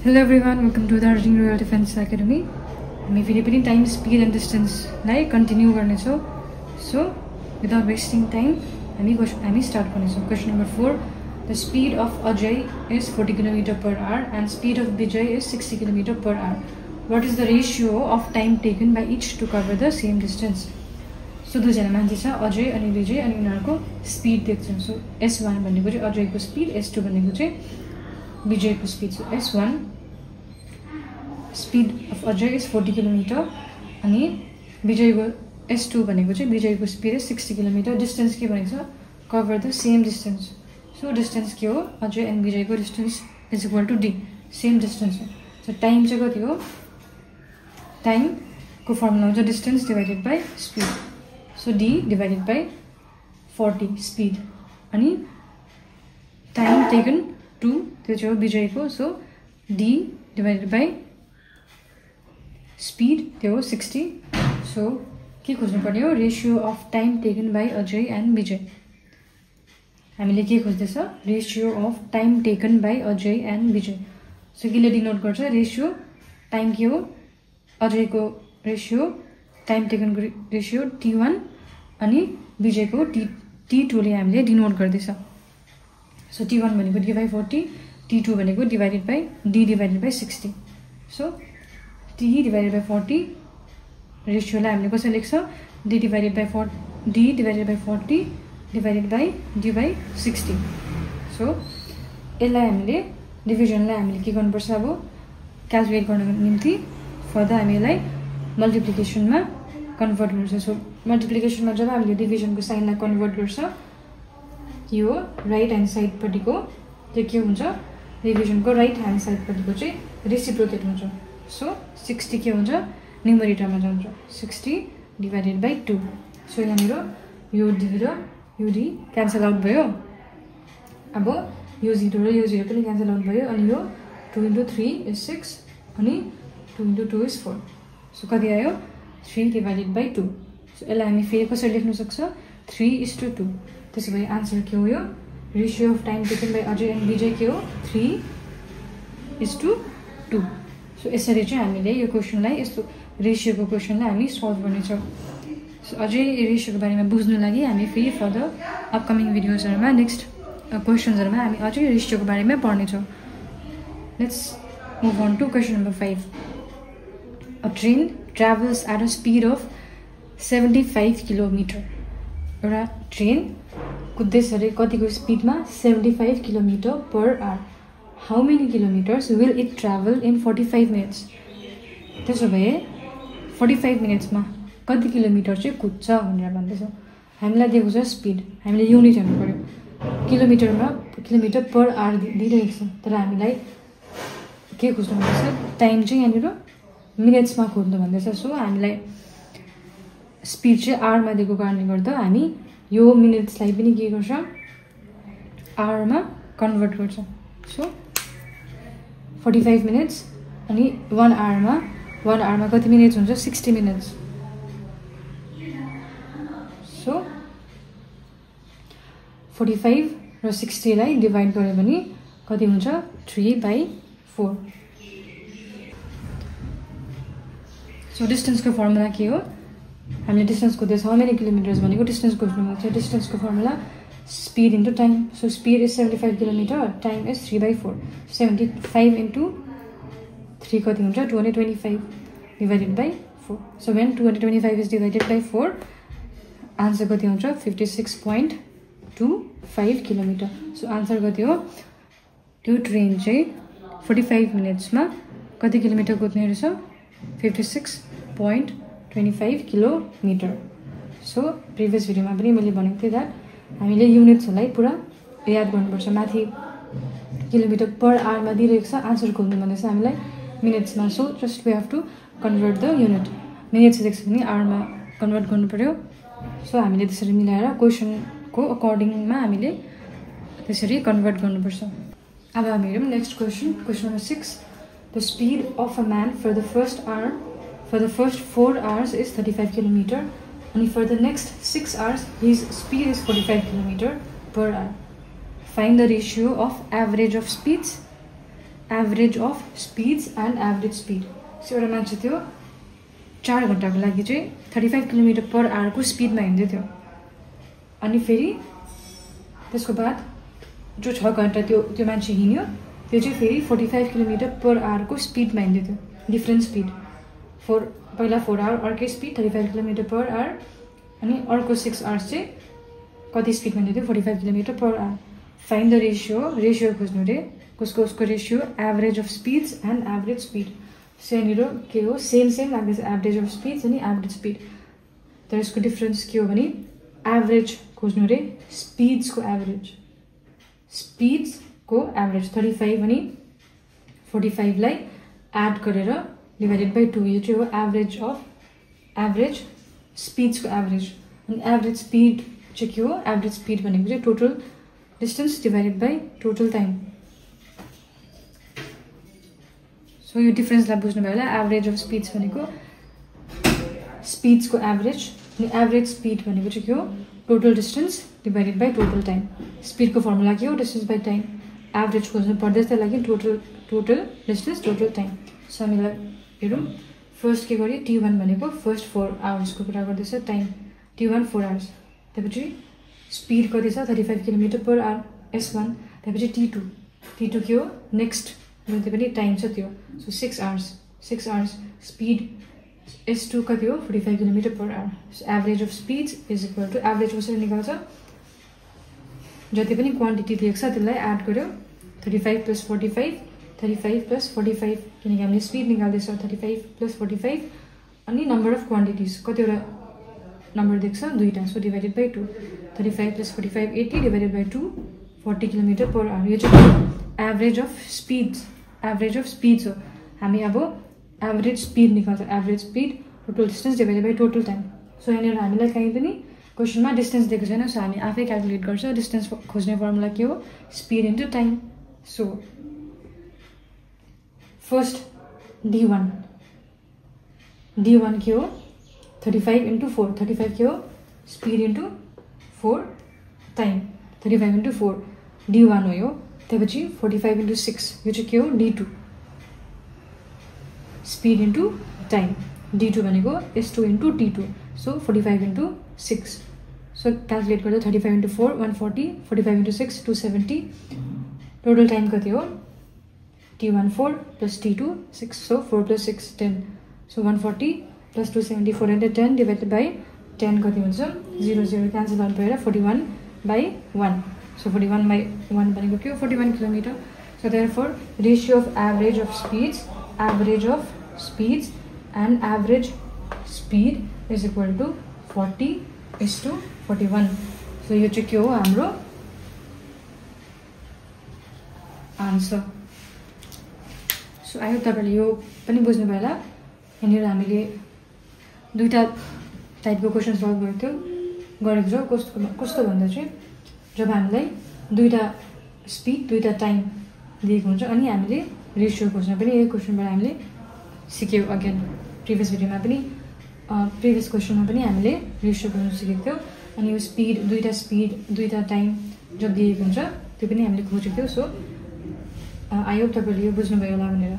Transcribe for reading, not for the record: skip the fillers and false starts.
Hello everyone, welcome to Darjeeling Royal Defense Academy. हामी फेरि पनि टाइम स्पिड एन्ड डिस्टेन्सलाई कन्टिन्यू गर्नेछौँ. सो विदाउट वेस्टिङ टाइम हामी start गर्नेछौँ. Question number 4. The speed of Ajay is 40 km per hour and speed of Vijay is 60 km per hour. What is the ratio of time taken by each to cover the same distance? So दुईजना मान्छे छ, अजय अनि विजय, अनि उनीहरूको speed देख्छौँ. So S1 भनेको चाहिँ अजयको speed, S2 भनेको चाहिँ विजयको speed. So S1 speed of Ajay is 40 kilometre अनि विजयको S2 भनेको चाहिँ विजयको स्पिड इज 60 किलोमिटर. डिस्टेन्स के भनेको छ? Cover the same distance. So distance के हो? अजय एन्ड विजयको distance is equal to D. Same distance हो. सो टाइम चाहिँ कति हो? टाइमको फर्मुला हुन्छ distance divided by speed. So D divided by 40 speed अनि टाइम टेकन 2 त्यो चाहिँ हो विजयको. So D divided by speed त्यो हो 60. सो के खोज्नु पर्ने हो? Ratio of time taken by Ajay and विजय. हामीले के खोज्दैछ? Ratio of time taken by Ajay and Vijay. So केले डिनोट गर्छ? रेसियो टाइम के हो? अजयको रेसियो टाइम टेकनको रेसियो T1 अनि विजयको T2ले हामीले डिनोट गर्दैछ. सो T1 भनेको D/40, T2 भनेको divided by D divided by 60. So T divided by 40 रेसियोलाई हामीले कसरी लेख्छ? D divided by 40 divided by D by 60. So यसलाई हामीले डिभिजनलाई हामीले के गर्नुपर्छ? अब क्यालकुलेट गर्नको निम्ति फर्दर हामी यसलाई मल्टिप्लिकेसनमा कन्भर्ट गर्छ. सो मल्टिप्लिकेसनमा जब हामीले डिभिजनको साइनलाई कन्भर्ट गर्छ, यो राइट ह्यान्ड साइडपट्टिको चाहिँ के हुन्छ? डिभिजनको राइट ह्यान्ड साइडपट्टिको चाहिँ रेसिप्रोकेट हुन्छ. सो 60 के हुन्छ? न्युमरेटरमा जान्छ. 60 डिभाइडेड बाई 2. सो यहाँनिर यो डी र यो डी क्यान्सल आउट भयो. अब यो 0 र यो 0 पनि क्यान्सल आउट भयो. अनि यो 2 × 3 इज 6 अनि 2 × 2 इज 4. सो कति आयो? 3 डिभाइडेड बाई 2. सो यसलाई हामी फेरि कसरी लेख्न सक्छ? 3:2. त्यसो भए आन्सर के हो? यो ratio of time taken by Ajay and Vijay के हो? 3:2. सो यसरी चाहिँ हामीले यो क्वेसनलाई, यस्तो रेसियोको क्वेसनलाई हामी सल्भ गर्नेछौँ. सो अझै रेसियोको बारेमा बुझ्नु लागि हामी फेरि फर्दर अपकमिङ भिडियोजहरूमा नेक्स्ट क्वेसन्सहरूमा हामी अझै रेसियोको बारेमा पढ्नेछौँ. Let's move on to question number 5. A train travels at a speed of 75 kilometre. एउटा ट्रेन कुद्दैछ अरे कतिको स्पिडमा? 75 kilometre per hour. How many kilometres will it travel in 45 minutes? त्यसो भए 45 मिनट्समा कति किलोमिटर चाहिँ कुद्छ भनेर भन्दैछ. हामीलाई दिएको छ स्पिड, हामीले युनिट हेर्नु पऱ्यो. किलोमिटर पर आवर दिइरहेको छ, तर हामीलाई के खोज्नु भन्दैछ? टाइम चाहिँ यहाँनिर मिनट्समा खोज्नु भन्दैछ. सो हामीलाई स्पिड चाहिँ आवरमा दिएको कारणले गर्दा हामी यो मिनट्सलाई पनि के गर्छ? आवरमा कन्भर्ट गर्छ. सो 45 मिनट्स अनि 1 आवरमा कति मिनट्स हुन्छ? 60 मिनट्स. सो 45 र 60लाई डिभाइड गऱ्यो भने कति हुन्छ? 3/4. सो डिस्टेन्सको फर्मुला के हो? हामीले डिस्टेन्स खोज्दैछ. हाउ मेनी किलोमिटर्स भनेको डिस्टेन्स खोज्नु हुन्छ. डिस्टेन्सको formula speed into time. So speed is 75 kilometre, time is 3/4. 75 into 3 कति हुन्छ? 225 divided by 4. So when 225 is divided by 4 answer कति हुन्छ? 56.25 किलोमिटर. सो आन्सर कति हो? त्यो ट्रेन चाहिँ 45 मिनट्समा कति किलोमिटर कुद्ने रहेछ? 56.25 किलोमिटर. सो प्रिभियस भिडियोमा पनि मैले भनेको थिएँ द्याट हामीले युनिट्सहरूलाई पुरा याद गर्नुपर्छ. माथि किलोमिटर पर आवरमा दिइरहेको छ, आन्सर खोज्नु भन्दैछ हामीलाई मिनट्समा. So just we have to convert the unit. Minutes दिएको छ भने आवरमा कन्भर्ट गर्नु पऱ्यो. सो हामीले त्यसरी मिलाएर क्वेसनको अकर्डिङमा हामीले त्यसरी कन्भर्ट गर्नुपर्छ. अब हामी हेरौँ next question. Question number 6. The speed of a man for the first 4 hours is 35 kilometer, and for the next 6 hours his speed is 45 kilometer per hour. Find the ratio of average of speeds average of speeds and average speed. So एउटा मान्छे थियो 4 घण्टाको लागि चाहिँ 35 kilometre पर आवरको स्पिडमा हिँड्दै थियो। अनि फेरि त्यसको बाद जो 6 घण्टा त्यो मान्छे हिँड्यो त्यो चाहिँ फेरि 45 किलोमिटर पर आवरको स्पिडमा हिँड्दै थियो, डिफ्रेन्ट स्पिड। पहिला 4 आवर अर्कै स्पिड 35 किलोमिटर पर आवर, अनि अर्को 6 आवर्स चाहिँ कति स्पिडमा हिँड्दै थियो 45 kilometre per hour. Find the ratio खोज्नु रे उसको ratio average of speeds and average speed. So यहाँनिर के हो सेम लाग्दैछ एभरेज अफ स्पिड्स अनि एभरेज स्पिड, तर यसको डिफरेन्स के हो भने एभरेज खोज्नु रे स्पिड्सको एभरेज 35 अनि 45 लाई एड गरेर डिभाइडेड बाई 2, यो चाहिँ हो एभरेज स्पिड्सको एभरेज। अनि एभरेज स्पिड चाहिँ के हो एभरेज स्पिड भनेको चाहिँ total distance divided by total time. So यो डिफरेन्सलाई बुझ्नुभयो होला। एभरेज अफ स्पिड्स भनेको स्पिड्सको एभरेज अनि एभरेज स्पिड भनेको चाहिँ के हो total distance divided by total time. स्पिडको फर्मुला के हो डिस्टेन्स बाई टाइम। एभरेज खोज्नु पर्दैछ त्यही लागि total distance total time. So हामीलाई हेरौँ फर्स्ट के गरेँ T1 भनेको फर्स्ट 4 आवर्सको कुरा गर्दैछ टाइम T1 4 आवर्स। त्यसपछि स्पिड कति छ 35 किलोमिटर पर आवर S1। त्यसपछि T2 के हो नेक्स्ट जति पनि टाइम छ त्यो। सो 6 आवर्स स्पिड S2 कति हो 45 kilometre per hour. So average of speeds is equal to average कसरी निकाल्छ जति पनि क्वान्टिटी दिएको छ त्यसलाई एड गर्यो 35 + 45 35 + 45 किनकि हामीले स्पिड निकाल्दैछ 35 + 45 अनि नम्बर अफ क्वान्टिटिज कतिवटा नम्बर दिएको छ 2टा। So divided by 2 35 + 45 80 divided by 2 40 kilometre per hour. यो चाहिँ एभरेज अफ स्पिड्स हो। हामी अब एभरेज स्पिड निकाल्छ average speed total distance divided by total time. So यहाँनिर हामीलाई कहीँ पनि क्वेसनमा डिस्टेन्स दिएको छैन, सो हामी आफै क्यालकुलेट गर्छ। डिस्टेन्स खोज्ने फर्मुला के हो speed into time. So first D1 के हो 35 × 4 35 के हो स्पिड इन्टु 4 टाइम 35 × 4 D1 हो यो। त्यसपछि 45 × 6 यो चाहिँ के हो D2 speed into time. D2 भनेको S2 × T2। So 45 × 6। So calculate गर्दा 35 × 4 140 45 × 6 270 टोटल टाइम कति हो T1 4 + T2 6। So 4 + 6 10। So 140 + 270 410 divided by 10 कति हुन्छ 0 0 क्यान्सल गर्नु परेर 41/1। सो 41/1 भनेको के हो 41 kilometre. So therefore ratio of average of speeds and average speed is equal to 40:41। So यो चाहिँ के हो हाम्रो आन्सर। सो आई होप तपाईँले यो पनि बुझ्नुभयो होला। यहाँनिर हामीले 2टा टाइपको क्वेसन सल्भ गरेको छ। कस्तो भन्दा चाहिँ जब हामीलाई 2टा स्पिड 2टा टाइम दिएको हुन्छ अनि हामीले रेसियो खोज्न पनि यही क्वेसनबाट हामीले सिक्यौँ। अगेन प्रिभियस क्वेसनमा पनि हामीले रेसियो खोज्न सिकेको थियौँ। अनि यो स्पिड 2टा टाइम जब दिएको हुन्छ त्यो पनि हामीले खोजेको थियौँ। सो आई होप तपाईँले यो बुझ्नुभयो होला भनेर